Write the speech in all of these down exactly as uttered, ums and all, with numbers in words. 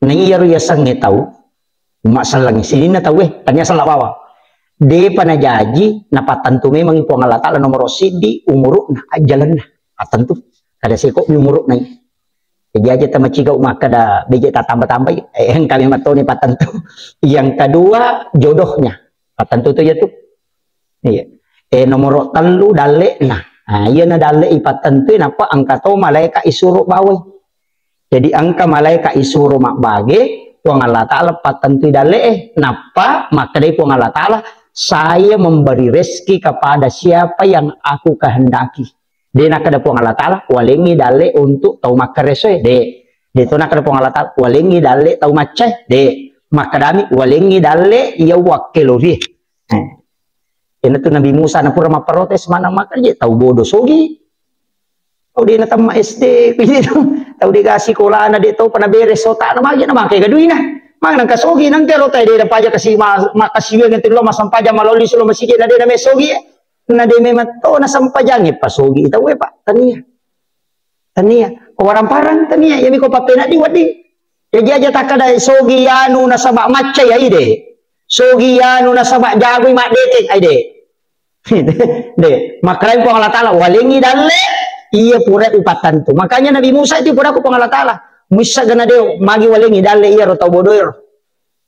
Na iyaro yasengnge tau, umma selleng sininna tauwe, tania sella bawang. Depa najaji, napattentu memangngi Puang Allah Ta'ala nomoro siddi, umuru'na, ajjalenna, pattentu. Kada seko mi umuru'na. Jadi aja tamaciga makkada beje tatamba-tambai, eh, engka memang toni pattentu. Yang kedua, jodohnya. Pattentu tu ya tu. Iya. Eh, nomoro tellu, dalle'na. Nah, iya na dalle ipattentu, nappa engka to malaika isuro bawai. Jadi engka malaika isuro mabbage, Puang Allah Ta'ala pattentui dalle'e. Nappa makkedai Puang Allah Ta'ala, "Saya memberi rezeki kepada siapa yang aku kehendaki." De nakkeda Puang Allah Ta'ala, "Walengngi dalle untuk tau makkaresoe." De. De to nakkeda Puang Allah Ta'ala, "Walengngi dalle tau maccae." De. Makkedami, "Walengngi dalle iya wakkelorie." Eh. Iyanatu Nabi Musa na pura mapprotes, mana makkeda je tau bodo sogi. Tau de natemma S D, kuwi tu. Tau de ga sikolana, de tau pa naberes otakna, magi na mangke gaduina. Mang nangka sogi, nangka ro tai de napaja kasi ma-, makkasiwiang tu lo massempajang malolli sulo masigi na de na me sogi. Na de memang to na sempajangi pa sogi tau e, Pak. Tania. Tania. Ko warang-parang tania, yami ko pappena di wedding. Jadi aja takkada sogi anu nasaba macca ya ide. Sogi anu nasaba jagoi maddeteng aide. De, makkalai Puang Allah Ta'ala, "Walengngi dalle, iya pura upattentu." Makanya Nabi Musa itu pura ku Puang Allah Ta'ala, "Muissa gana de magi walengngi dalle iya ro tau bodoero."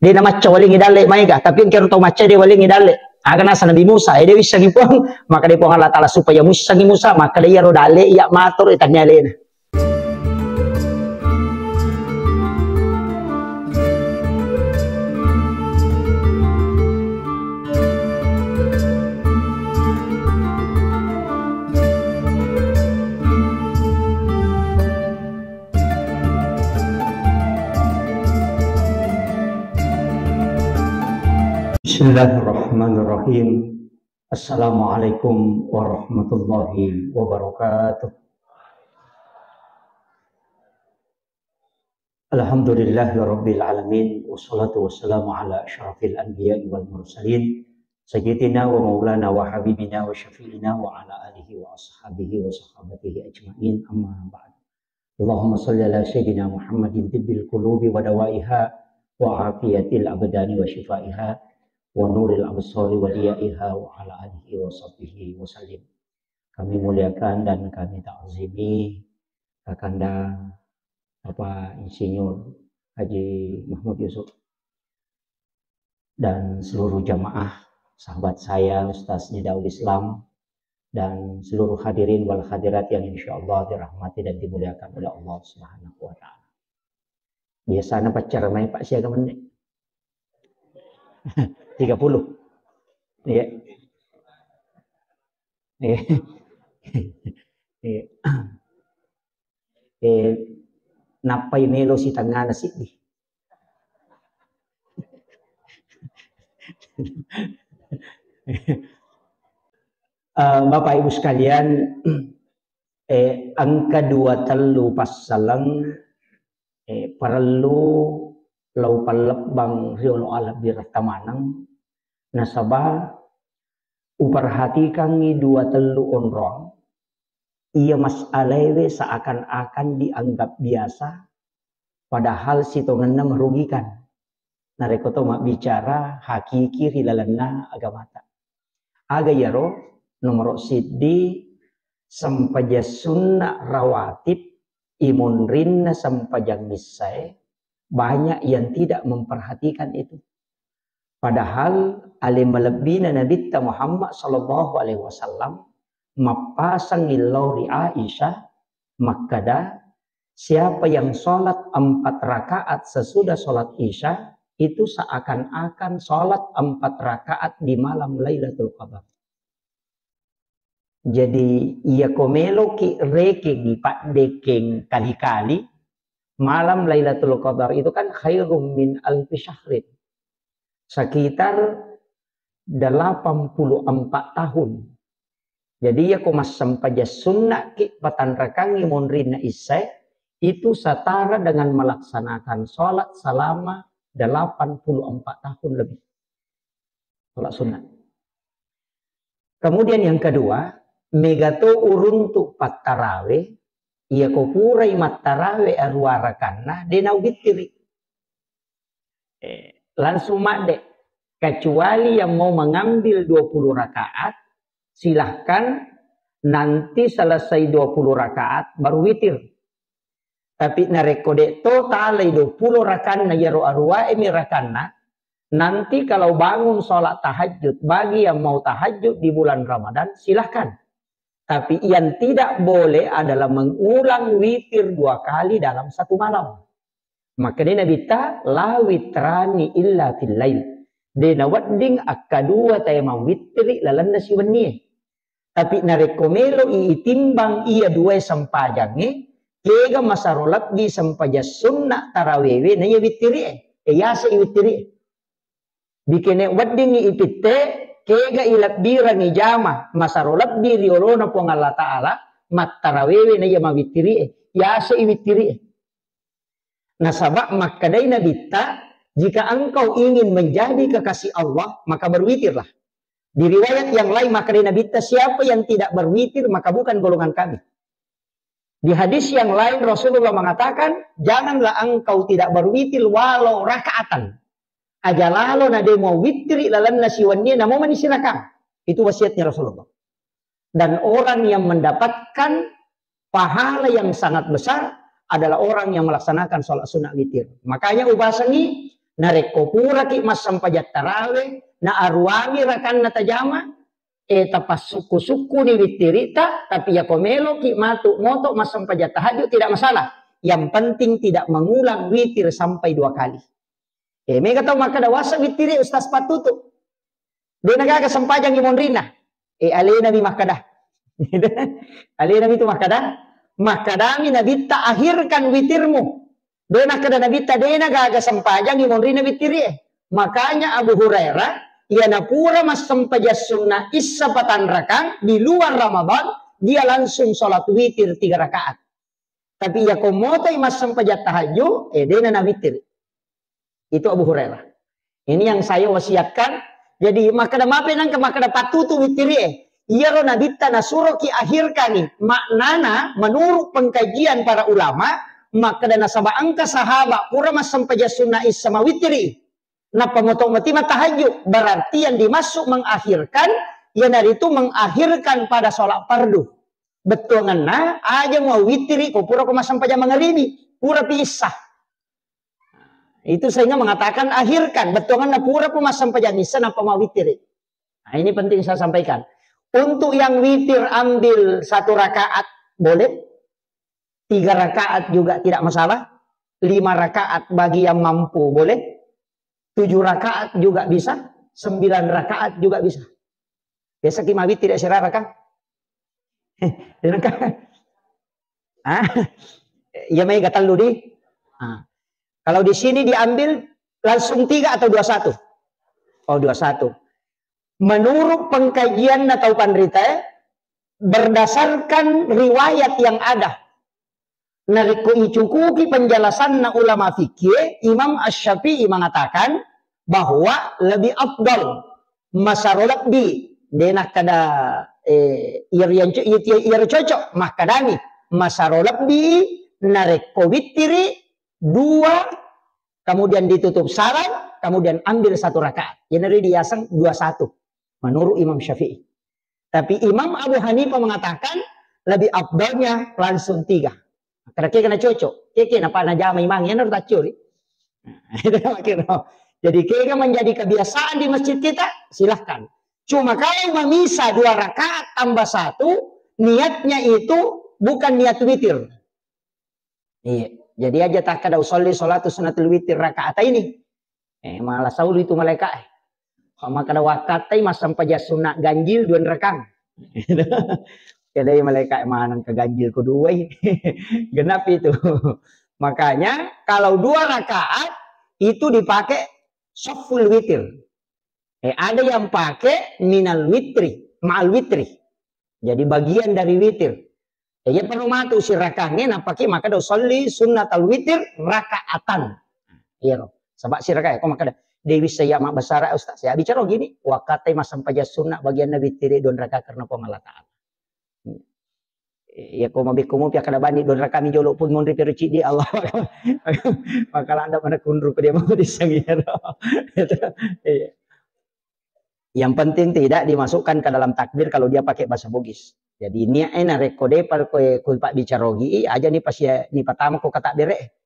De namacca walengngi dalle maega, tapi engkero tau macca de walengngi dalle. Aga nasa Nabi Musa, ede wissengi Puang, maka de Puang Allah Ta'ala supaya muissengi Musa, maka de iyaro dalle iya matur itanni alena. Bismillahirrahmanirrahim. Assalamualaikum warahmatullahi wabarakatuh. Alhamdulillahirabbil alamin, wassalatu wassalamu ala asyrafil anbiya'i wal mursalin, sayyidina wa maulana wa habibina wa syafi'ina wa ala alihi wa ashabihi wa sahabatihi ajma'in, amma ba'd. Allahumma salli ala sayyidina Muhammadin tibbil qulubi wa dawaiha wa afiyatil abdani wa syifaiha wa nuril absari wa diyaiha wa ala alihi wa sahbihi wa sallim. Kami muliakan dan kami ta'zimi Kakanda Bapak Insinyur Haji Mahmud Yusuf dan seluruh jamaah, sahabat saya Ustaz Nidaul Islam, dan seluruh hadirin wal hadirat yang insya Allah dirahmati dan dimuliakan oleh Allah Subhanahu wa Ta'ala. Biasanya pacar main Pak siaga menit. Tiga puluh. Iya. Iya. Iya. Eh, nappai melo sitengana siddi. Eh, Bapak Ibu sekalian, eh, engka dua tellu passaleng, eh, parellu lau pallebbang riolo alebbiretta maneng, nasaba uperhatikangngi dua tellu onrong, iya masalaewe seakan-akan dianggap biasa, padahal sitongenna merugikan. Narekko to mabbicara hakiki ri lalenna agamata. Aga iyaro? Nomoro siddi, sempajang sunna rawatib, imonrinna sempajang issae, banyak yang tidak memperhatikan itu. Padahal ale malebbina Nabitta Muhammad sallallahu alaihi wasallam mappasang illau ri Aisyah, makkada, "Siapa yang sholat empat rakaat sesudah sholat Isya, itu seakan-akan sholat empat rakaat di malam Lailatul Qadar." Jadi, iya ko meloki rekeng paddekeng kali-kali, malam Lailatul Qadar itu kan khairum min alfi syahrin. Sekitar delapan puluh empat tahun. Jadi, iya ko massempajang sunnaki patanrakangngi monrinna issae, itu setara dengan melaksanakan sholat selama delapan puluh empat tahun lebih. Sholat sunnah. Kemudian yang kedua, mega to uruntu pattarawe, iya ko purai mattarawe arua rakanna, de naubittiri. Eh, langsung madde. Kecuali yang mau mengambil dua puluh rakaat, silahkan, nanti selesai dua puluh rakaat baru witir. Tapi narekko de' to talai dua puluh rakanna, iyaro aruwae mi rakanna, nanti kalau bangun sholat tahajud, bagi yang mau tahajud di bulan Ramadan, silahkan. Tapi yang tidak boleh adalah mengulang witir dua kali dalam satu malam. Makanya Nabitta, "La witrani illa fil lail." De' nawedding akkadua tae mawittiri lalenna siwennie. Tapi narekko melo'i itimbang iya duae sempajangnge, kega masaro lebbi sempajang sunna tarawewe na iya wittiri'e, e yase i wittiri'e. Bikene weddingngi ipitte, kega ilebbirangngi jama masaro lebbi ri olona Puang Allah Ta'ala, mattarawewe na iya mawittiri'e, yase i wittiri'e. Nasaba makkedai Nabitta, "Jika engkau ingin menjadi kekasih Allah, maka berwitirlah." Di riwayat yang lain, makkedai Nabitta, "Siapa yang tidak berwitir, maka bukan golongan kami." Di hadis yang lain, Rasulullah mengatakan, "Janganlah engkau tidak berwitir walau rakaatan." Aja lalo na de' muawittiri lalenna siwennie, namo mani sirakang. Itu wasiatnya Rasulullah. Dan orang yang mendapatkan pahala yang sangat besar adalah orang yang melaksanakan sholat sunat witir. Makanya ubasengi, narekko puraki massempajang tarawe, na aruami rakanna tajama, e, tapassukku-sukkuni wittirita, tapi yako meloki matu moto massempajang tahajud, tidak masalah. Yang penting tidak mengulang witir sampai dua kali. E, mega tau makkeda, "Wasa wittiri, Ustaz, pattutu." De' nagaga sempajang imonrinna. E, alena mi makkeda. Alena mi tu makkeda. Makkedami Nabitta, "Akhirkan witirmu." De' nakkeda Nabitta, "De' nagaga sempajang imonrinna wittiri." Makanya Abu Hurairah, iya napura massempajang sunna issa patanrakang di luar Ramadan, dia langsung sholat witir tiga rakaat. Tapi yako motoi massempajang tahajud, e, de' na nawittiri. Itu Abu Hurairah. Ini yang saya wasiatkan. Jadi, makkeda mape nangka makkeda pattutu wittiri e. Iyaro Nabitta nasuroki akhirkani. Maknana, menurut pengkajian para ulama, makkeda nasaba engka sahabat pura massempajang sunna issa mawittiri. Nappa moto mati mattahajud. Berarti yang dimaksud mengakhirkan, iyanaritu mengakhirkan pada sholat fardu. Bettuanganna, aja muawittiri ko pura ko massempajang mangaribi, pura pi issa. Itu sehingga mengatakan akhirkan, bettuanganna pura ko massempajang issa nappa mawittiri. Nah, ini penting saya sampaikan. Untuk yang witir ambil satu rakaat boleh, tiga rakaat juga tidak masalah, lima rakaat bagi yang mampu boleh, tujuh rakaat juga bisa, sembilan rakaat juga bisa. Biasa ki mawitir tidak sirara kan? Dengan kan? Ah, iya mai gatallu di. Ah. Kalau di sini diambil langsung tiga atau dua satu? Oh, dua satu. Menurut pengkajian atau panrita, berdasarkan riwayat yang ada, narekko icukuki penjelasanna ulama fikih, Imam Asy-Syafi'i mengatakan bahwa lebih afdal, masaro lebbi, de' nakkeda, eh, iyaro yang co-, iya, iya, iyaro cocok, makkedami, masaro lebbi narekko wittiri dua, kemudian ditutup salam, kemudian ambil satu rakaat. Jadi diaseng dua satu, menurut Imam Syafi'i. Tapi Imam Abu Hanifah mengatakan lebih afdalnya langsung tiga. Karena kena cocok, keke napa najama imang, ya, harus tacuri. Nah, itu makin. Jadi kega menjadi kebiasaan di masjid kita, silahkan. Cuma kalau memisah dua rakaat tambah satu, niatnya itu bukan niat witir. Iya. Jadi aja takkada usolli sholatu sunnatul witir rakaat ini. Eh, malah saulu itu malaika, eh. Kok makkada wakkatai massempajang sunna ganjil dua rakang. Kedai malaika maneng ke ganjil kedua. Genap itu. Makanya kalau dua rakaat itu dipakai saful witir. Eh, ada yang pakai minal witri, ma'al witri. Jadi bagian dari witir. Eh, iya perlu matu sirakangnge napake makkada usolli sunnatal witir rakaatan. Iyaro. Sebab siraka, kok makkada, "Dewi saya mak besar, Ustaz." Ya bicara gini, "Wakkatai massempajang sunna bagianna witir dua rakaat karena Puang Allah Ta'ala." Iya, ko mabekko mopi akkada bani dua rakami jolo pun monri pero cidi Allah. Maka landa mana kunru ko dia mau disang iya. Iya. Yang penting tidak dimasukkan ke dalam takbir kalau dia pakai bahasa Bugis. Jadi niat ena rekko depa ko, ko pabbicara ogi, aja ni pasia, ni patama ko kata bere.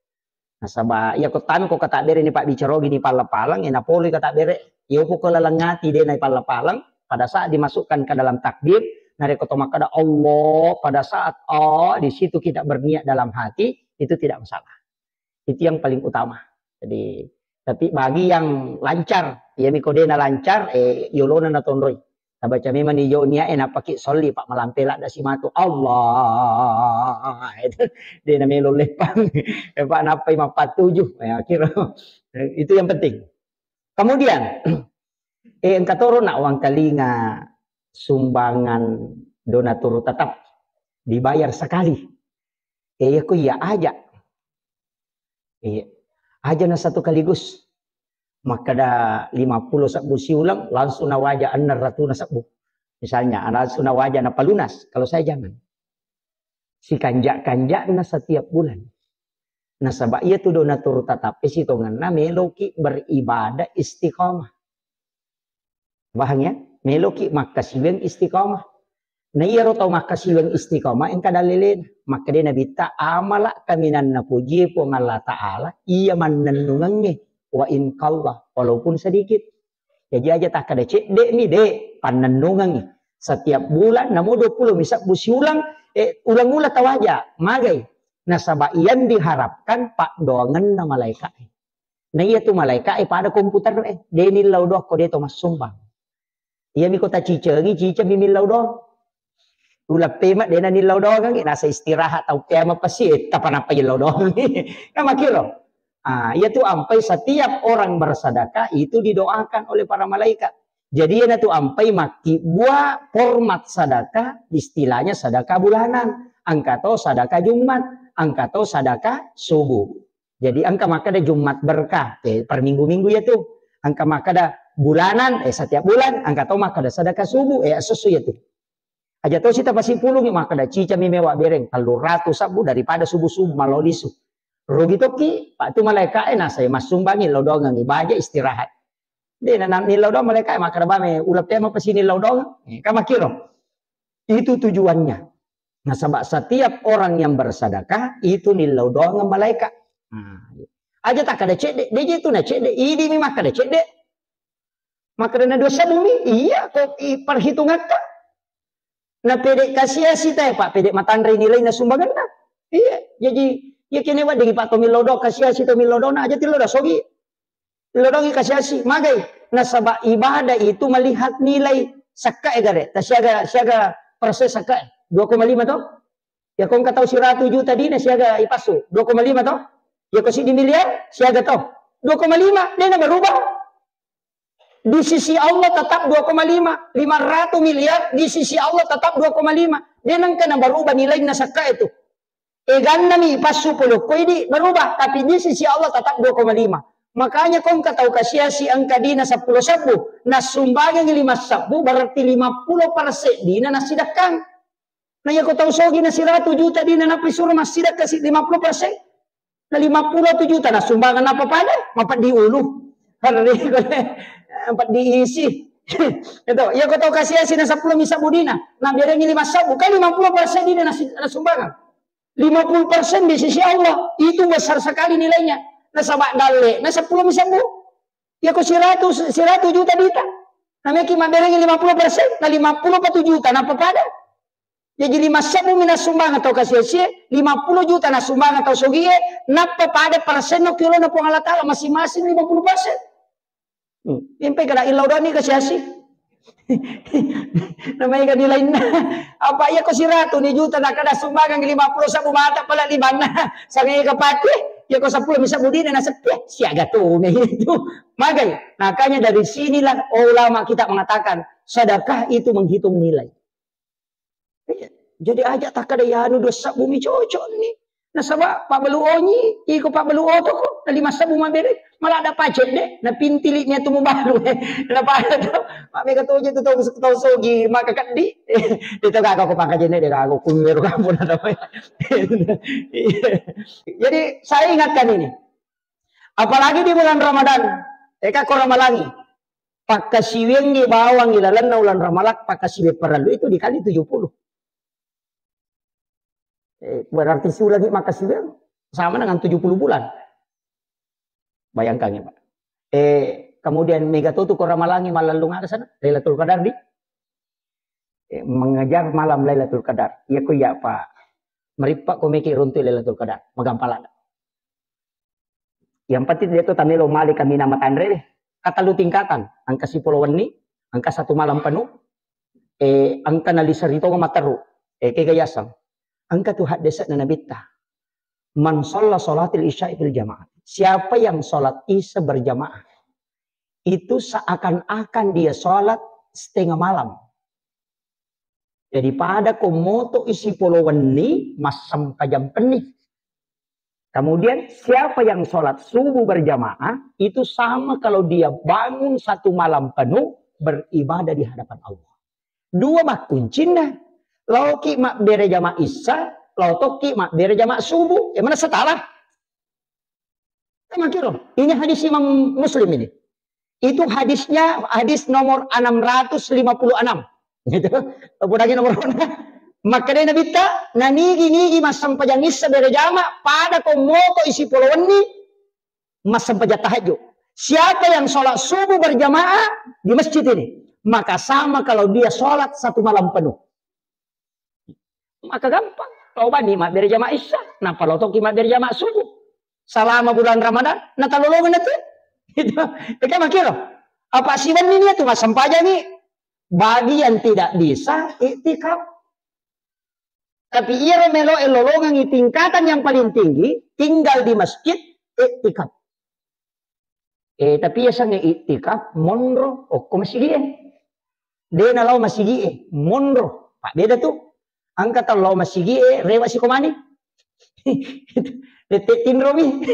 Nasaba iya ko tami ko kata bere ni pabbicara ogi ni palla-pallang, ena polo kata bere. Iyo ko laleng ati de na palla-pallang, pada saat dimasukkan ke dalam takbir, narekko to makkada Allah, pada saat oh di situ kita berniat dalam hati, itu tidak masalah. Itu yang paling utama. Jadi, tapi bagi yang lancar, iya miko dena lancar, eh, yolona natonroi. Tabaca memang ni yo niat, eh, napaki solli, Pak, malampe ladda simatu. Allah. Itu dena melo lepang. Eh, Pak, nappai mappatuju. Ya, kira. Itu yang penting. Kemudian, eh, engka toro nak wangkalinga sumbangan donatur tetap dibayar sekali. Eh, iya ko iya aja. Iya. Aja na satu kaligus. Makkada lima puluh sebbu siulang, langsung nawaja enam ratus na sebbu. Misalnya, langsung nawaja napalunas. Kalau saya jangan. Sikanja-kanjana setiap bulan. Nasaba iya tu donatur tetap, eh, sitongenna meloki beribadah istiqomah. Paham ya? Meloki makkasiwiang istiqomah. Nah, iyaro tau makkasiwiang istiqomah engka dalilena. Makkeda Nabitta, amala kaminang napojie Puang Allah Ta'ala, iya mannennungengnge, wa in qalla, walaupun sedikit. Jadi aja takkada cedde mi, de, pannennungengngi. Setiap bulan, namo dua puluh mi sebbu siulang, eh, ulang-ulang tawaja, magai. Nasaba yang diharapkan paddoangenna malaika. Na iya tu malaika e pada komputer e, de nillau doang ko de to massumbang. Iya mi ko tacicengi, ciceng mi millau doang. Uleng pema de na nillau doang, nasa istirahat tau pema pasti, eh, tapa napa illau doang. Kan makiro. Ah, iya tu ampai setiap orang bersedekah itu didoakan oleh para malaikat. Jadi iya na tu ampai makkibbua format sedekah, istilahnya sedekah bulanan, engka to sedekah Jumat, engka to sedekah subuh. Jadi engka makkada Jumat berkah, eh, per minggu-minggu iya tu. Engka makkada bulanan, eh, setiap bulan, engka to makkada sedekah subuh, eh, esso-esso iya tu. Aja to sita pasipulungi makkada cica mi mewa bereng, tellu ratu sebbu daripada subuh-subuh malao lisu. Rugi tokki, Pak, tu malaika e nasai massumbangi lao doangengi, baja istirahat. De na, na, nillau doang malaika e makkada bame, uleng pema pasti nillau doang, eh, kan makiro. Itu tujuannya. Nasaba setiap orang yang bersedekah itu nillau doang malaikat. Nah, aja takkada cedde, de je tu na cedde, idi mi makkada cedde. Makkada na dua sebbu mi, iya ko i perhitungatta. Na pede kasiasi tae, Pak, pede matanre nilai na sumbanganna. Iya, jadi iya kene wedding Pak to millau doang kasiasi to millau doang, aja tillau doang sogi. Lodongi kasiasi, magai. Nasaba ibadah itu melihat nilai. Sakka e gare, ta siaga, siaga persen sakka e. Dua koma lima to? Ya ko engka tau siratu juta dina siaga ipassu, dua koma lima to? Ya ko siddi miliar siaga to? Dua koma lima, de na berubah. Di sisi Allah tetap dua koma lima. Lima ratus miliar di sisi Allah tetap dua koma lima. De na engka na berubah nilaina sakka e tu. Eganna mi passu pole ko idi berubah, tapi di sisi Allah tetap dua koma lima. Makanya ko engka tau kasiasi engka dina seppulo sebbu, nassumbangeng lima sebbu, berarti lima puluh persen dina nassidekkang. Na iya ko tau sogi na siratu juta dina napisuro massidekka si lima puluh persen. Na lima puluh tu juta nassumbangeng napa pada? Mapeddi ulu. Harri ko le, mapeddi isi. Itu, iya ko tau kasiasi na seppulo mi sebbu dina, na berengi lima sebbu, kan lima puluh persen dina nassi-, nassumbangeng. Lima puluh persen di sisi Allah, itu besar sekali nilainya. Nasaba dalle na seppulo mi sebbu. Ya ko siratu, siratu juta dita. Nameki maberengi lima puluh persen, na lima puluh pa tu juta, napa pada? Jadi lima sebbu mi nassumbangeng tau kasiasi, lima puluh juta nassumbangeng tau sogie, napa pada persen no kilona Puang Allah Ta'ala masing-masing lima puluh persen. Hmm. Impai kada illau doang ni kasiasi. Namanya kan lainna. Apa iya ko siratu ni juta na kada sumbangan lima puluh sebbu mata pala limanna. Sangai kapati, iya ko seppulo mi sebbu dina na sepi. Siaga tu na itu. Magai. Makanya dari sinilah ulama kita mengatakan sedekah itu menghitung nilai. Iya. Jadi aja takkada yanu dua sebbu mi cocok ni. Nasaba pabbalu onyi, iko pabbalu otoko, na lima sebbu mabbere, maladda pacedde, na pintili nia tu mubalu. Na pada to, mammega toje tu tau, tau sogi maka keddi. Itu kaka ko pangkajene de kaka kummero kampung na tau. Jadi saya ingatkan ini. Apalagi di bulan Ramadan, eka ko Ramalangi. Pakkasiwiangngi bawang ilalenna ulan Ramalang, pakkasiwiang parellu itu dikali tujuh puluh. Eh, berarti siulangi makkasiwiang sama dengan tujuh puluh bulan. Bayangkan ya, Pak. Eh, kemudian mega to tu ko Ramalangi malellung aga sana, Lailatul Qadar di, eh, mengejar malam Lailatul Qadar. Iya ko iya, Pak. Merippa ko meki runtu Lailatul Qadar, magampala. Yang penting dia tu tamelo mali kami nama tanre deh. Kata lu tingkatan, angka sipolo wenni, angka satu malam penuh, eh, angka nalisari tonga materu, eh, kega yasang. Angka tu haddesak na nabitta. Man shalla sholatil isya'i fil jamaah. Siapa yang sholat isya berjamaah, itu seakan-akan dia sholat setengah malam. Jadi pada ko moto isi polo wenni, massempajang penni. Kemudian siapa yang sholat subuh berjamaah, itu sama kalau dia bangun satu malam penuh beribadah di hadapan Allah. Dua makkuncinna. Laoki mabbere jama isya, lao tokki mabbere jama subuh. Ya mana salah? Kan makkiro. Ini hadis Imam Muslim ini. Itu hadisnya hadis nomor enam ratus lima puluh enam. Gitu. Apa lagi nomor? Makkedai Nabitta, nanigi-nigi massempajang isya bere jama, pada ko moko isi polo wenni, massempajang tahajud. Siapa yang sholat subuh berjamaah di masjid ini, maka sama kalau dia sholat satu malam penuh. Maka gampang. Lao bani mabbere jama isya, napa lao toki mabbere jama subuh. Selama bulan Ramadan, natalolongan itu. Itu. Eka makkiro. Apa siwenni nia tu massempajangi, bagi yang tidak bisa iktikaf. Tapi iyaro melo e lolongangi tingkatan yang paling tinggi, tinggal di masjid, iktikaf. Eh, tapi yasengnge iktikaf, monro, okko masigie. De nalao masigie, monro. Pak beda tu. Angka tau lao masigie, rewa sikomani. Lette tinromi.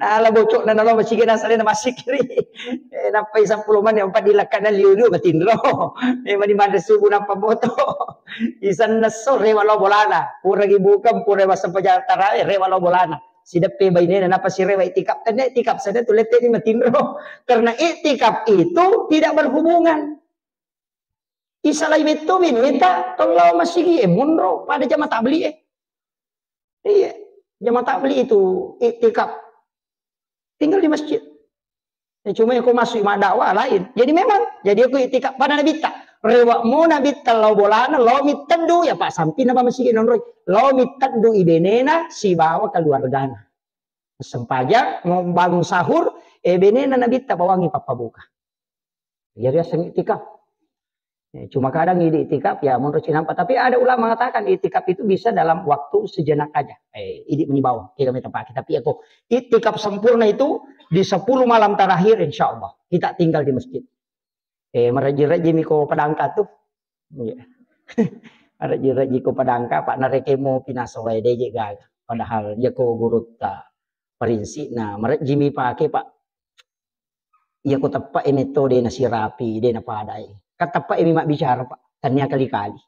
Ala bocok na nalao masigie, nasalena masikiri. Eh, nappai seppulo menit, empat di lakana liu-liu matinro. Eh, mani manre subuh nappa moto. Isenna so rewa lao bolana. Puragi bukeng, pura massempajang tarawih, rewa lao bolana. Sideppe bainena, napa sirewa iktikaf? Tennia iktikaf, sada tu lette ni matinro. Karena iktikaf itu tidak berhubungan. Isalai metto bineta, tolao masigi e, monro, pada jama tabli e. Iya, jama tabli itu iktikaf. Tinggal di masjid. Ya, cuma ko masuk madakwa lain. Jadi memang, jadi aku iktikaf pada Nabitta. Rewa mo Nabitta lao bolana, lao mitteddu, ya Pak, sampi napa masigi nonroi. Lao mitteddu ibenena, sibawa keluargana. Sempajang, mau bangun sahur, eh, benena Nabitta bawangi pappabuka. Jadi aseng iktikaf. Eh, cuma kadang ini iktikaf, ya menurut sinampa. Tapi ada ulama mengatakan iktikaf itu bisa dalam waktu sejenak aja. Eh, ini meni bawang, kira meta pakai. Tapi aku iktikaf sempurna itu di sepuluh malam terakhir, insya Allah. Kita tinggal di masjid. Eh, merajin-rajin miko padangka tu. Iya. Merajin-rajin ko padangka, Pak, narekemo pinaso wae deje gaga. Padahal jeko gurutta. Prinsipna, merajin mi pake, Pak. Iya ko teppe e metode nasirapi, de napadai. Kan teppe e mi mabbicara, Pak. Tania kali-kali.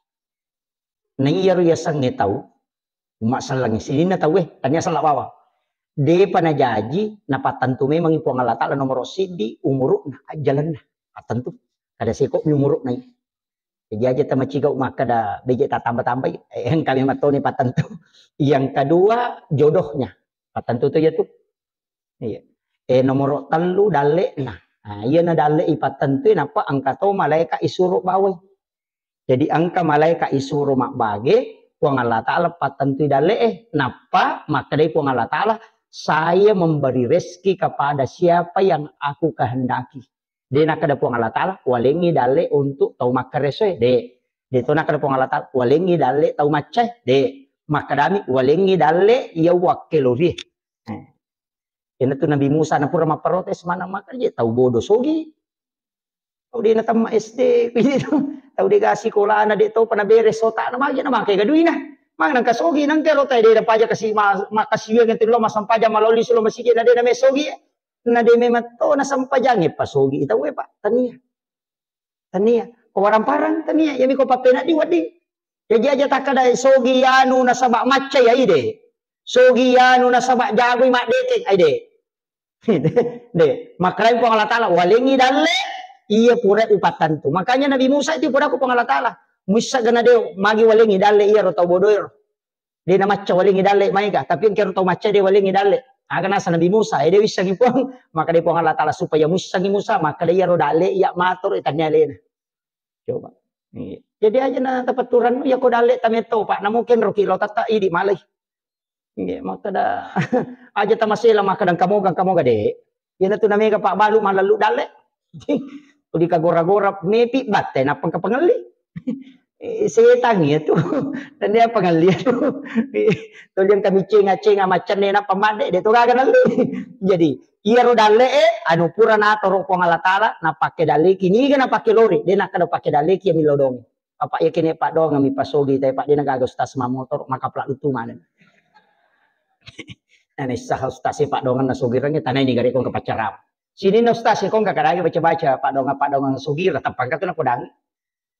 Na iyaro yasengnge tau, massellengngi sininna tauwe, tania sella bawang. Depa najaji, napattentu memangngi Puang Allah Ta'ala nomoro siddi, umuru'na, ajjalenna. Pattentu. Kada seko'mi umuru'na. Jaji aja tamacigau makkeda beje tatamba-tambai, eh, engka memang toni pattentu. Yang kedua, jodohnya. Pattentu tu ya tu. Iya. Eh, nomoro tellu, dalle'na. Nah, iya na dalle ipattentu, nappa engka to malaika isuro bawai. Jadi engka malaika isuro mabbage, Puang Allah Ta'ala pattentui dalle'e. Nappa makkedai Puang Allah Ta'ala, "Saya memberi rezeki kepada siapa yang aku kehendaki." De nakkeda Puang Allah Ta'ala, "Walengngi dalle untuk tau makkaresoe." De. De to nakkeda Puang Allah Ta'ala, "Walengngi dalle tau maccae." De. Makkedami, "Walengngi dalle iya wakkelorie." Eh. Iyanatu Nabi Musa napura mapprotes, mana makkeda je tau bodo sogi. Tau de natemma S D, kuwi tu. Tau de ga sikolana, de tau pa naberes otana, magi na make gaduina. Mangka nangka sogi, nangka ro tae de' paja kasi ma-, makasiwiang itu lo massempajang malolli sulo masigi na de' na me sogi. Na de' memang to na sempajangnge pasogi tauwe, Pak. Tania. Tania. Ko warang-parang tania. Yami ko pappena di wedding. Jaji aja takkada sogi anu nasaba macca ya ide. Sogi anu nasaba jagoi maddekeng aide. De', makkedai Puang Allah Taala, "Walengngi dalle iya pura upattantu." Makanya Nabi Musa itu pura ku Puang Allah Taala, "Muissa gana de' magi walengngi dalle iya ro tau bodoero." De' namacca walengngi dalle maega, tapi engka ro tau macca de' walengngi dalle. Aga nasa Nabi Musa, eh, de' wissengngi Puang, makkedai Puang Allah Taala, "Supaya muissengngi Musa, makkeda iya ro dalle iya matoro itannia alena." Coba. Iya. Jadi aja na tapatturang, ya ko dalle tametto, Pak. Namu kenro ki lo tatta idi malai. Iya, makkeda aja tamasela makkeda kamoga, kamoga de'. Iyana tu namega Pak balu malallu dalle. Tuli kagora-gora mepi batte nappa kapangelli. Eh, setan iya tu. Dan dia pangelli tu. Tuli kami cenga-cenga macenne nappa madde de' to gaga nalli. Jadi, iyaro dalle e, anu pura natoro Puang Allah Taala, napakke dalle ki, niga napakke lori, de' nakkeda pakke dalle ki, ya millau dongi. Apa iya kene paddoangeng mi pasogi, tapi pak de' nagaga ustaz mamotoro, maka pelalu tu maneng. Nah, nissa ustaz e paddoangeng na sogireng, tanai ni gare ko ke pacaram. Sini na ustaz e ko nggak kadang baca-baca paddoangeng-paddoangeng sogira, tapangka tu nakodangi.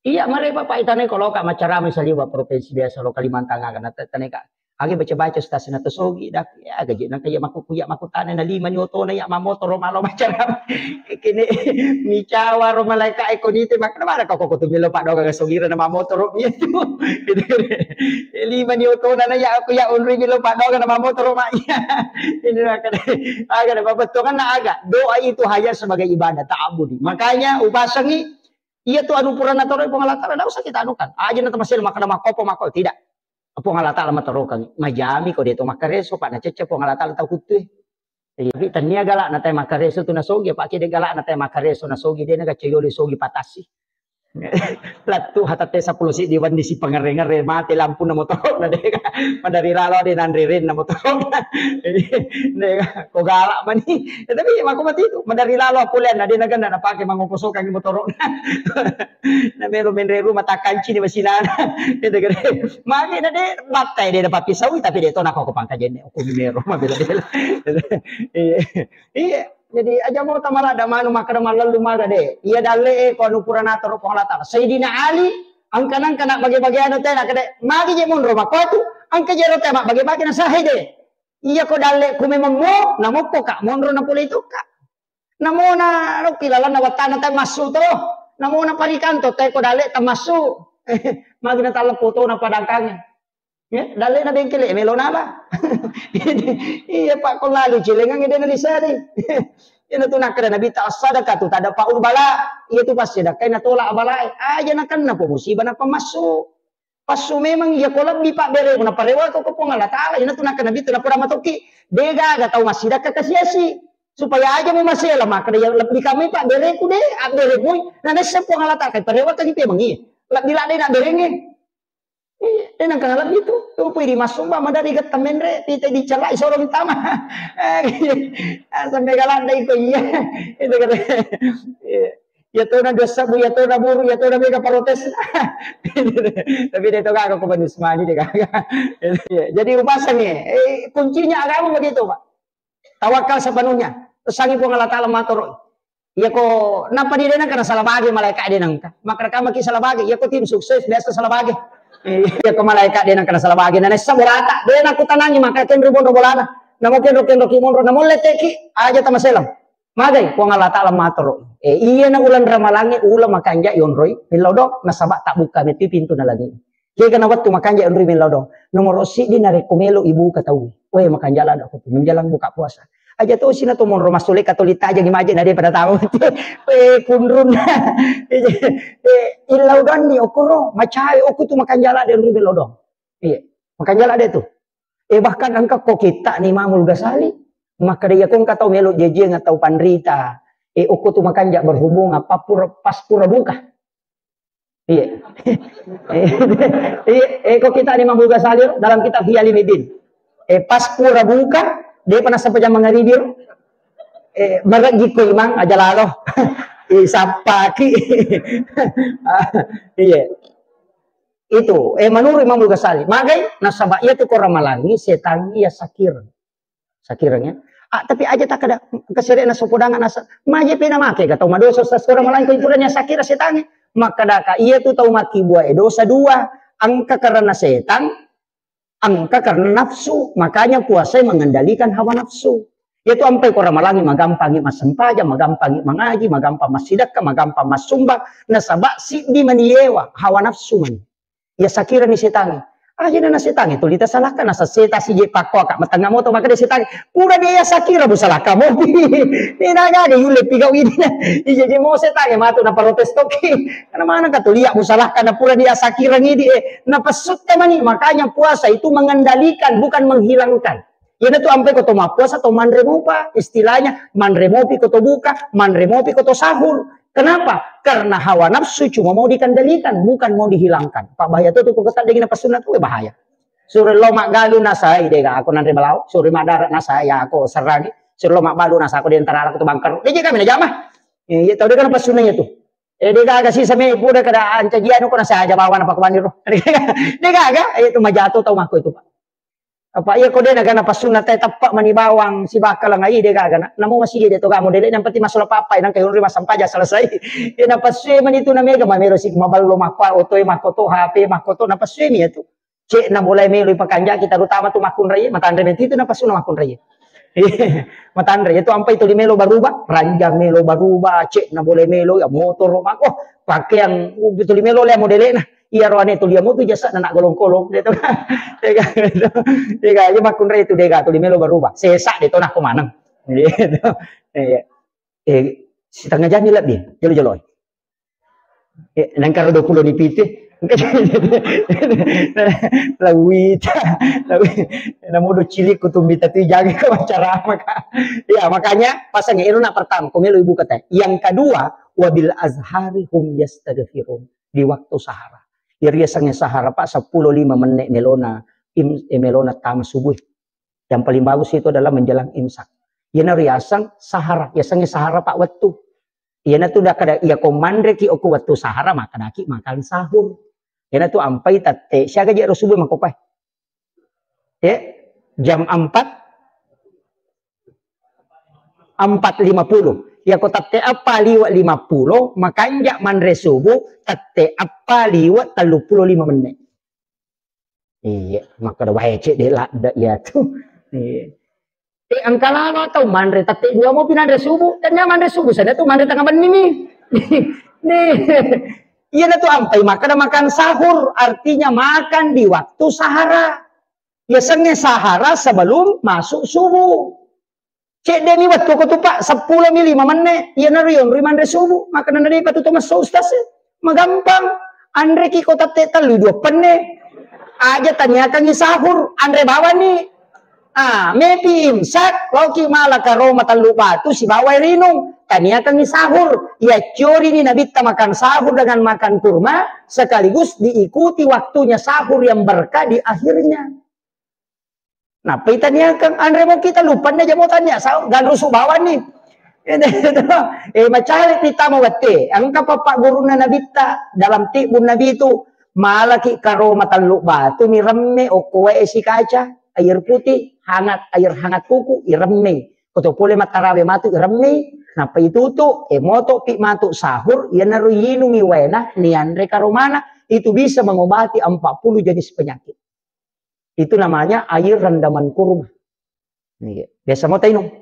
Iya, mare Bapak itanai ko loka macarama saliwa provinsi biasa lo Kalimantan aga na tanai ka. Age baca-baca ustaz na to sogi dak ya gaji nang kaya maku kuya maku tane na lima ni otona ya mamotoro malo macarama. Kene micawa ro malaika e ko nite mak na mana kau ko tu milo paddoangeng sogira na mamotoro iya tu. Lima ni otona na ya aku ya unri milo paddoangeng na mamotoro mak iya. Ini makanya aga na babettongan na aga doa itu hanya sebagai ibadah ta'abudi. Makanya upasangi Iya tu anu pura natoroi Puang Allah Taala, ndak usah kita anukan. Aja na tamasel makkeda makkopo makko, tidak. Puang Allah Taala matorokan. Majami ko de to makkareso, Pak, nacecce Puang Allah Taala tau kuttue. Iya, tapi tania galak na tai makkareso tu nasogi, Pak, kede galak na tai makkareso nasogi, de na gacce yolo sogi patasi. Lattu hatatte seppulo siddi wandi si pangere-ngere, mate lampu na motoro na de. Madari lalo de nanre ren na motoro. De ko galak mani. Ya, tapi mako mati itu, madari lalo apoleanna, de nagenna napake mangoposokangngi motoro'na. Na melo menre rumah takanci ni masinana. Itu gede. Magi na de battai de napappisaui, tapi de to nako ko pangkajenne. Aku mero mabela bela. Iya. Iya. Jadi aja mau tamala da manu makkeda mallallu maga de. Iya dalle e ko anu pura natoro Puang Allah Taala. Sayyidina Ali engka nangka na bage-bage anu tena kede. Magi je monro makotu, engka je ro tema bage-bage na sahe de. Iya ko dalle ku memang mo, namokko ka monro na pole itu ka. Namona rokki lalanna wattana tai massu to. Namona parikanto tai ko dalle tamassu. Magi na talleppo to na padangkangnge. Ya, dalle na bengkele melo nala. Iya Pak ko lalu cilengang de na disari. Iya na tu nakkeda Nabi ta sadaka tu tada paul bala. Iya tu pasti dakai na tola balae. Aja na kenna po musibah na pamassu. Passu memang iya ko lebbi pabbereku naparewa ko ko Puang Allah Taala, ina tu nakkeda Nabi tu napoda matokki, de gaga tau massidakka kasiasi. Supaya aja mu masela makkeda iya lebbi kamai pabbereku de, abberemui, na nesse Puang Allah Taala kai parewa kagi pemeng iya. Lebbi ladde na berenge. Iya, de nangka lebbi tu. Tu pui di masumba madari getta menre, pita dicalai soro mitama. Sampai galandai ko iya. Itu kata. Iya. Iya tona dosa bu, iya tona buru, iya tona mega protes. Tapi de to gaga ko manis mani de gaga. Iya, jadi upasangi. Eh, kuncinya agama begitu, Pak. Tawakal sepenuhnya. Sangi Puang Allah Taala matoro. Iya ko napa di de nangka na salah bage malaikat de nangka. Maka rekam ki salah bage. Iya ko tim sukses biasa salah bage. Iya ko malaikat de nangka na salah bage. Na nessa bolata de na kutanangi maka kenro bonro bolana. Namo kenro kenro ki monro namo leteki aja tamaselang. Magai Puang Allah Taala matoro. Eh, iya na ulang ramalange ulang makanja yonroi millau do nasaba tak buka metu pintu na lagi. Kega na wettu makanja yonroi millau do. Nomoro siddi narekko melo ibuka tau. Weh makanja lada ko menjelang buka puasa. Aja to sina to monro masule katoli taja di maje na de pada tau. Eh, kunrun. Eh, illau donni okoro macawe oku tu makanja lada yonroi millau do. Iya. Makanja lada tu. Eh, bahkan engka ko kitta ni Imamul Ghazali, makkeda iya ko engka tau melo jejiang atau panrita, eh, okko tu makanja berhubungan apa pura, pas pura buka. Iya. Iya, eh, ko kitta ni Imamul Ghazali dalam kitab Ihya Ulumuddin. Eh, pas pura buka, de pa nasapa jam mangaribi. Eh, marejji ko imang aja lalo. Eh, sappaki. Ah, iya. Itu, eh, menurut Imam Ghazali, magai nasaba iya tu ko ramalangi setangnge iya sakireng. Sakireng ya. Ah, tapi aja tak ada kesere na sopodangan nasa. Maje pena make ga tau madosa, Ustaz, ko ramalangi ko ipurani iya sakireng setangnge. Maka daka iya tu tau maki buah dosa dua. Engka karena setan, engka karena nafsu. Makanya puasa mengendalikan hawa nafsu. Iya tu ampai ko ramalangi magampangi massempajang, magampangi mangaji, magampang massidekka, magampang massumbang. Nasaba siddi mani yewa hawa nafsu mani. Iya sakirani setangnge. Aja na setangnge tuli tasalakka, nasa seta sije pakko aka matengnga moto maka de setangnge. Pura dia iya sakira bu salakka mopi. Ina gaga yulle pigau ini. Ije je mo setangnge matu na protes toki. Karena mana ka tulia bu salakka na pura dia sakira ngidi eh. Na pesutta mani. Makanya puasa itu mengendalikan bukan menghilangkan. Iyana tu ampai ko to mappuasa to manre mopa, istilahnya manre mopi ko to buka, manre mopi ko to sahur. Kenapa? Karena hawa nafsu cuma mau dikendalikan, bukan mau dihilangkan. Pak bahaya tu tu ko kata degina pesunna tu bahaya. Suri lo maggalu nasai dega aku nanre balau, suri madara nasai aku seragi, suri lo magbalu nasa aku di antara aku tu bangker. Dia kami na jama. Eh, iya tau dega pesunna itu. Eh dega aga sisa me puda kada ancajianu ko nasa aja bawa apa kemani ro. Dega aga, eh, itu majato tau mako itu Pak. Apa iya ko de na gana passunna te teppa mani bawang sibakka lenga ide gaga na. Namo masigi de to gamo dele yang penting masula papai nang kayunri masampaja selesai. Iya na passue mani tu na mega mamero si maballo makko oto e makko to H P makko to na passue mi tu. Cek na boleh melo pakanjaki terutama tu makkunrai matanre menti tu na passuna makkunrai. Matanre itu ampai tuli melo baruba, ranjang melo baruba, cek na boleh melo ya motor makko pakaian tuli melo le modele na. Iya roane tu liamu tu jasa na golong-kolong de tu. Dega, dega, iya makkunrai tu dega tu limelo baruba. Sesa de tu nakko maneng. Gitu. Iya. Eh, setengah jam ni lebih. Jolo-jolo. Eh, nangkara dua puluh ni piti. Lawita, lawi. Namu do cilik ku tumbi tapi jangan ke acara maka. Ya, makanya pasang ero na pertama, ko melo ibu kata. Yang kedua, wabil azhari hum yastaghfirun. Di waktu sahara. Iya riasengnge sahara, Pak, seppulo lima menit melona, im-, eh, melona tama subuh. Yang paling bagus itu adalah menjelang imsak. Iyana riaseng sahara, yasengnge sahara, Pak, wettu. Iyana tu dah kada iya ko manreki oku wettu sahara, maka daki makan sahur. Iyana tu ampai tette, siaga je ro subuh makopai. Ya, jam empat, empat lima puluh. Ya ko tette apa liwa lima puluh, makanja manre subuh, tette apa liwa tellu puluh lima menit. Iya, maka da wae cek de ladda ya tu. Iya. Eh, engka lalo tau manre tette dua mo pinanre subuh, dan dia manre subuh sana tu manre tengah benni ni. Nih. Iya na tu ampai maka da makan sahur, artinya makan di waktu sahara. Yasengnge sahara sebelum masuk subuh. Cedde mi wettu ko tu, Pak, seppulo mi lima menne, iya naro yonroi manre subuh, maka nana depa tu to messo ustaz e. Magampang, anreki ko tette tellu dua penne. Aja taniakangi sahur, anre bawani. Ah, mepi imsak, laoki mala karoma tellu batu sibawa rinung. Taniakangi sahur. Iya ciori ni nabitta makan sahur dengan makan kurma, sekaligus diikuti waktunya sahur yang berkah di akhirnya. Nappa itaniakeng, anre mo kita lupanna jamo tania, sa-, ganrusu bawang ni. Eh, macale pi tama wette. Engka pappa gurunna nabitta dalam tibbun nabi itu, malaki karoma tellu batu ni remme okko wae sikaca, air putih, hangat, air hangat kuku, iremmei. Koto pole mattarawe matu iremmei, nappa itutu, e moto pi matu sahur, iyanaro inungi waena, nianre karomana, itu bisa mengobati empat puluh jenis penyakit. Itu namanya air rendaman kurma. Iya. Biasa mo tainung?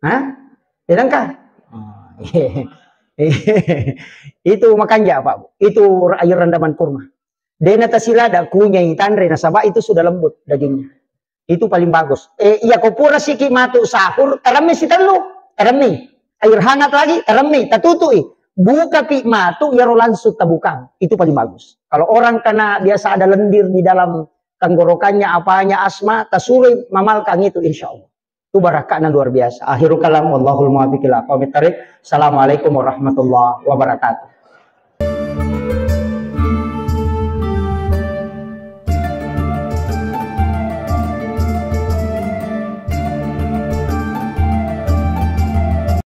Hah? Tidak kah? Oh, iya. Itu makanja, Pak. Itu air rendaman kurma. Dena tasilada kunyai tanre nasaba itu sudah lembut dagingnya. Itu paling bagus. Eh, iya ko pura siki matu sahur, teremmi sitellu, teremmi. Air hangat lagi, teremmi, tatutui. Buka pi matu, iyaro langsung tabukang. Itu paling bagus. Kalau orang kena biasa ada lendir di dalam tenggorokannya, apanya, asma, tasurui mamalkang itu, insya Allah. Itu barakahnya luar biasa. Akhirul kalam, wallahul muwaffiq ila aqwamit thariq. Assalamualaikum warahmatullahi wabarakatuh.